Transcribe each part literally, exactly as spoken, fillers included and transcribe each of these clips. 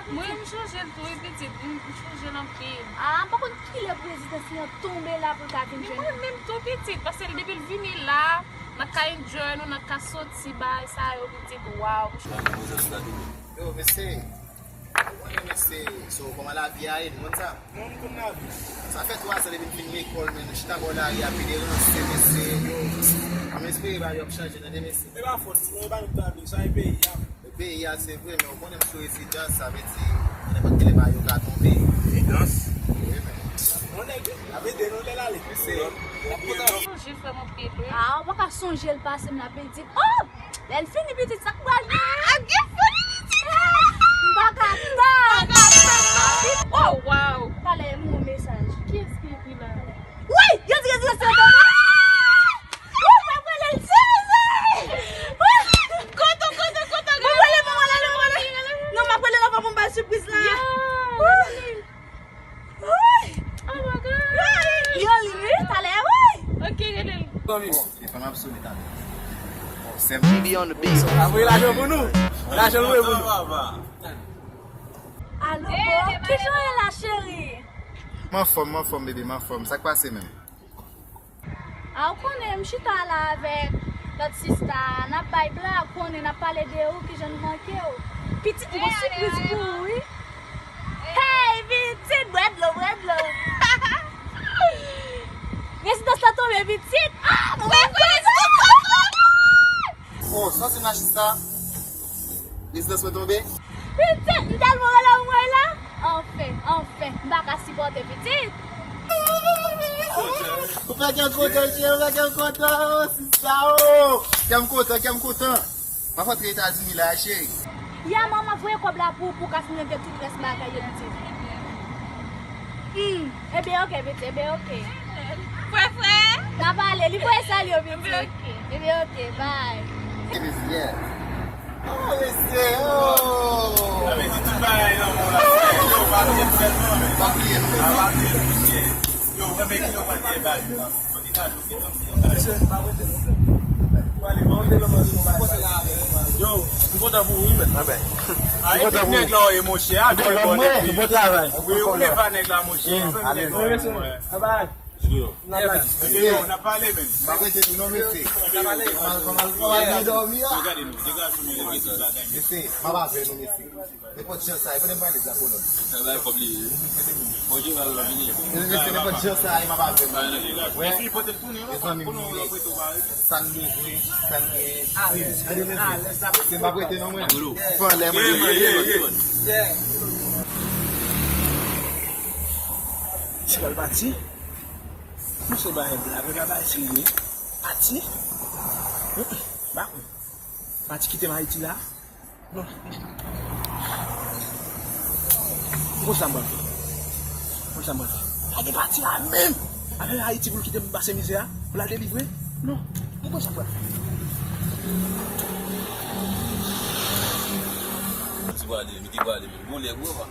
Mwen, m chonje l tou, wi, pitit. M, m chonje l anpil. Ah, m pa konn kilè prezidans li an tonbe la pou l ka vin jwenn nou. Mwen menm tou, pitit, paske l, depi l vini la, n ap ka enjoy nou, n ap ka soti, bay sa yo, pitit. Waw. Yo, mesye. Ou konnen, mesye, so, kòman lavi a ye, nou konn sa? Mwen, m konn lavi. Sa fè twa zan depi m fin lekòl, men nou chita bò lari a, pede ranse, mesye, yo. M espere bagay yo ap chanje, tande, mesye. E pa fòt nou, e pa nou k ta vle, sa e peyi a. Peyi a, se vre, men ou konnen m sou rezidans, sa vle di, nenpòt kilè bagay yo ka tonbe. Rezidans? Wi, men. Yon nèg, l ap ede nou lè l ale. Mesye. Sonje frè m anpil, wi. Ah, ou pa ka sonje l pase m la, pitit. Oh! Lè l fini, pitit, sa k pral gen? Ah, gen foli, pitit! M pa ka tann! M pa ka tann! Oh, wow! Talè, m yon mesaj. Kiyès ki ekri la? Wi! Yo di, yo di, yo di, yo di. Wi, m ap rele l, Suzy! Kote, kote, kote, m ap rele, m ap rele, m ap rele. Non, m ap rele l avan pou m ba l sipriz la. Wi! Wi! Oh my God! Wi! Yo li, wi, talè, wi! Ok, rele l. Bon, e fanm ap sone talè. Bon, sèm. Apre lajan pou nou. Lajan nou e pou nou. Alo, boo, kijan w ye la, cheri? M anfòm, m anfòm, bebe, m anfòm. Sa k pase menm? A, ou konnen, m chita la avèk lòt sista a, n ap bay blag, ou konnen, n ap pale de ou, kijan n manke w. Pitit, m gon sipriz pou ou, wi. Hey, pitit, bwè dlo, bwè dlo. Rezidans la tonbe, pitit. Ah, mwen, mwen, mwen, mwen, mwen. Oh, sa se machista. Rezidans mwen tonbe. Pitit, m tèlman rele w mwen la. Anfen, anfen, m pa ka sipòte pitit. Ou fè kè m kontan, cheri, ou fè kè m kontan, oh, sista, oh. Kè m kontan, kè m kontan. M ap rantre Etazini la, cheri. Ya, manman, voye kòb la pou, pou w ka fin regle tout rès bagay yo, pitit. Hmm, ebyen, oke, pitit, ebyen, oke. Frè, frè. N a pale, li voye salye w, pitit. Ebyen, oke. Ebyen, oke, bye. It is, yeah. Oh, mesye, oh. Sa vle di tout bagay nan mond la, se yo pa vle fè non, men. Pa bliye, pa bliye. Yo, mwen, men ki yo pa te bal. Yo, m kontan pou ou, wi, men. Ah, ben. M kontan pou ou. Nèg la, e monchè, a, bon, bon, bon travay. Wi, ou leve nèg la, monchè. Bye bye. Yo, n ap pale, men. M ap rete tou non, mesye. Kòman, kòman, kòman nou dòmi a? Mesye, m ap avè nou, mesye. Nenpòt jan sa ye, konnen m pale la kolòn. Sa bay kòb li ye. Bon, je va vini. Mesye, nenpòt jan sa ye, m ap avè nou. Wè. Mezanmi, m ye. Sa n bezwen, sa n genyen. Tande, mesye. Mesye, m ap rete non, mwen. Fanlè, mwen. Ti pral pati. Misye bay blag, li ka bay serye. Pati? Ba, pati kite m Ayiti la. Non. M konn sa m pral fè. M konn sa m pral fè. Pa gen pati la menm. Afè Ayiti pou l kite m pase mizè a, pou l al delivre. Non. M konn sa m pral fè. Ti pral ale, li te pral ale, men bon nèg, wi, papa.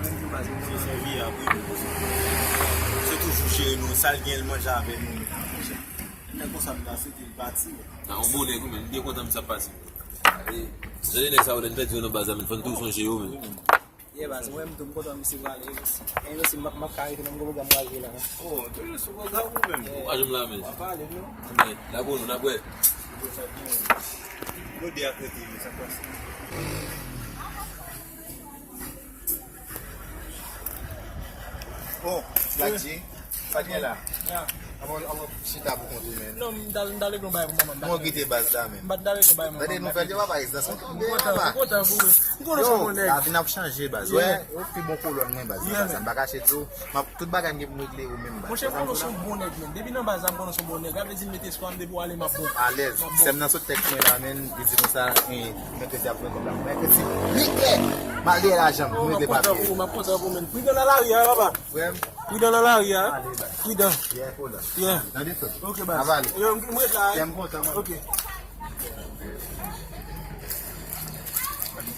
Se sèvi a, wi. Se toujou jere nou, sa l gen, l manje avè nou. Nèg konsa m ta swete l pati. Nan yon bon nèg, wi, men, m byen kontan m sa pase. E, jan de nèg sa yo, lè n pèdi yo nan baz la, men, fò n toujou sonje yo, men. Yeah, baz, mwen, m tou, m kontan misye prale, wi, mesye. E, mesye, m ap, m ap ka rete, men m gen pwogram m pral jwe la, non. Oh, toujou sou pwogram ou menm. Yeah. Ou pa janm la, men. W ap pale, non? Men, la pou nou, n ap wè. Yo de ak rete, men sa pase. Oh, Black G, sa k gen la? Avan, avan chita pou kont ou, men. Non, m ta, m ta regle yon bagay pou manman m. Mwen kite baz la, men. M pa t ta regle yon bagay pou manman m. Tande nouvèl yo, papa, Ezans, mwen tonbe, papa. M kontan pou ou. M konnen w se yon bon nèg. Yo, lavi n ap chanje, baz. Wè, ou pi bon kolòn mwen, baz. Baz, m pa kache di w. M ap, tout bagay m gen pou m regle yo menm, baz. Monchè, m konnen w se yon bon nèg, men. Depi nan baz la, m konnen w se yon bon nèg. Sa vle di m mete espwa m depi w ale, m ap bon. Alèz. Sè m nan sot tèks mwen la, men. Li di konsa, en, mèkredi ap jwenn kòb la. Mèkredi, li klè. M al dèyè lajan m, m regle papye. M ap kontan pou ou, m ap kontan pou ou, men. Pridan nan lari a, papa. Frè m. Pridan nan lari a. Ale, baz. Pridan. Yeah, kola. Yeah. Nan desann. Ok, baz. Avale. Yo, m, m ret la, wi. Yeah, m kontan, mwen. Ok.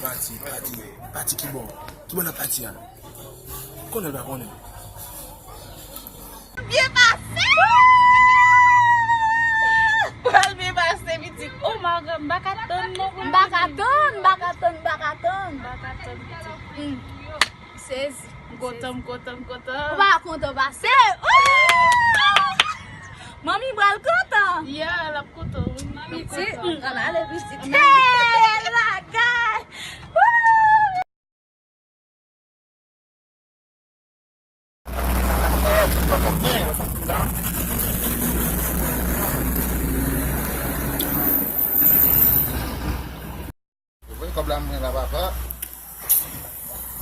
Pati, pati, pati ki bò? Ki bò n ap pati a? Konnen l pa konnen. Byen pase! Pral byen pase, pitit. Oh my God, m pa ka tann non pou m pa ka tann, m pa ka tann, m pa ka tann. M pa ka tann, pitit. Sezi. M kontan, m kontan, m kontan. Ou pa kontan pase? Ooh! Manmi pral kontan. Yeah, l ap kontan, wi. Pitit, mm, ann ale pitit. Hey, bèl bagay. Ooh! Ou voye kòb la mwen la, papa.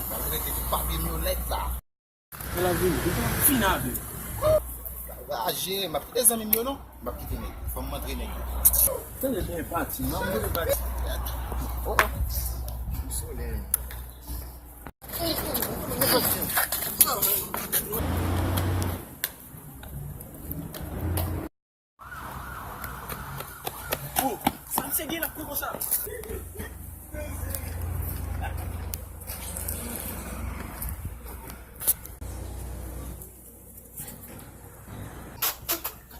M ap rete sou papye myonèt la. Fè la vini, ou pa fin avè. Raje, m ap kite zanmi m yo non. M ap kite nèg yo. Fò m montre nèg yo. Tande byen pati, m ap montre pati. Oh, oh. M sole. Oh, sa misye gen la kou konsa?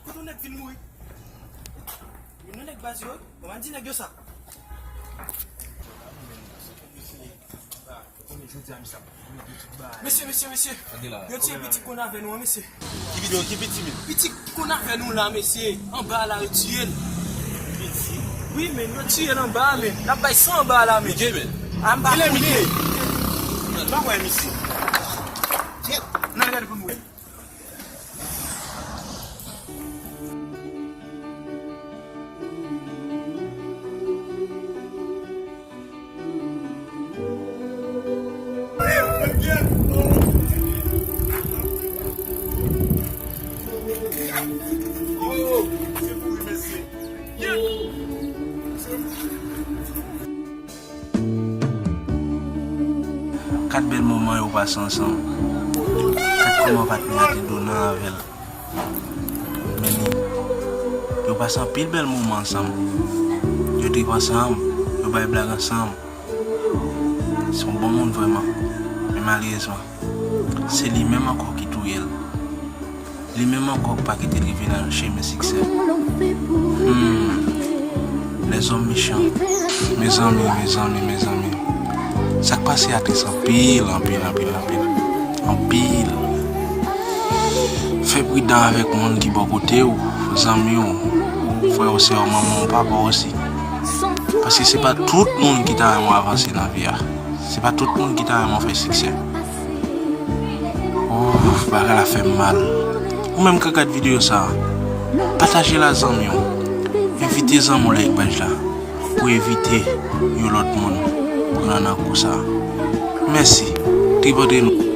Kote nèg vin mouri? Youn nan nèg baz yo, wi. Kòman di nèg yo sa? Mesye, mesye, mesye. Yo tiye pitit konn avè nou an, mesye. Ki pitit? Ki pitit, men? Pitit konn avè nou la, mesye. Anba la, yo tiye l. Pitit? Wi, men, yo tiye l anba, men. N ap bay san anba la, men. Pike, men. Anba. Kilè pike? N ap wè, mesye. Nan gade pou nou wè. Kat bèl moman yo pase ansanm. Kat kòman patnè a te donan avè l. Men li, yo pase anpil bèl moman ansanm. Yo trip ansanm, yo bay blag ansanm. Se yon bon moun vrèman. Men malerezman, se li menm ankò ki touye l. Li menm ankò k pa kite l rive nan chemen siksè. Hmm. Lèzòm mechan. Mezanmi, mezanmi, mezanmi. Sa k pase a tris anpil, anpil, anpil, anpil. Anpil. Fè pridan avèk moun ki bò kote w, zanmi w, frè w, sè w, manman w, papa w osi. Paske se pa tout moun ki ta renmen w avanse nan vi a. Se pa tout moun ki ta renmen w fè siksè. Ouf, bagay la fè m mal. Ou menm k ap gad videyo sa a, pataje l a zanmi w. Envite zanmi w like paj la pou evite yon lòt moun pran nan kou sa a. Mèsi. Tripòtre nou.